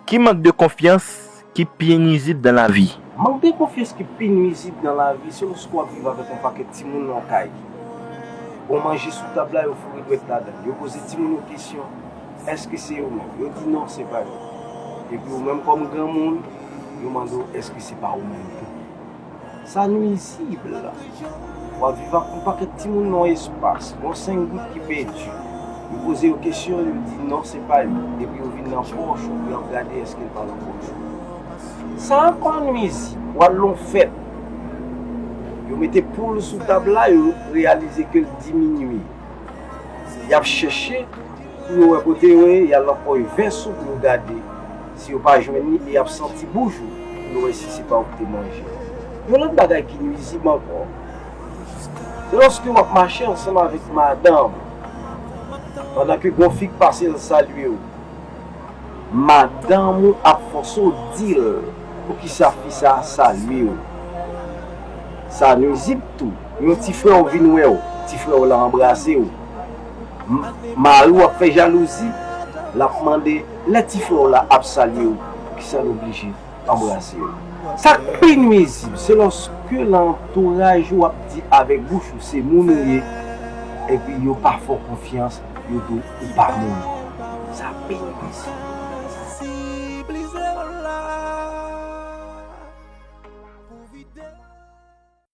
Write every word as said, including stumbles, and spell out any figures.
Ki mank de konfyans ki pi nwizib nan lavi? Mank de konfyans ki pi nwizib nan lavi se lòske w ap viv avèk yon pakèt timoun nan kay. Bon manje sou tab la, yo foure dwèt ladan l. Yo poze timoun yo kesyon, èske se yo menm? Yo di non, se pa yo. Epi ou menm kòm granmoun, yo mande w, èske se pa ou menm tou? Sa nwizib. W ap viv ak yon pakèt timoun nan yon espas, gon senk goud ki pèdi. Yo poze yo kesyon, yo di non, se pa yo. Epi yo vin nan pòch ou, y ap gade èske l pa nan pòch ou. Sa ankò nwizib. W al nan yon fèt, yo mete poul sou tab la, yo reyalize ke l diminye. Y ap chèche pou yo wè kote yo ye, y al nan pòch vès ou pou yo gade. Si yo pa jwenn li, e y ap santi bouch ou pou yo wè si se pa ou ki te manje. Yon lòt bagay ki nwizib ankò, se lòske w ap mache ansanm avèk madanm ou, pandan ke gon fi k pase l salye w, madanm ou ap fòse w di l poukisa fi sa a salye w. Sa nwizib tou. Yon ti frè w vin wè w, ti frè w la anbrase w. M- Mari w ap fè jalouzi, l ap mande lè ti frè w la ap salye w, poukisa l oblije anbrase w. Sa k pi nwizib, se lòske nan antouraj ou w ap di avèk bouch ou se moun ou ye, epi yo pa fè w konfyans, yo di w ou pa moun. Sa pi nwizib.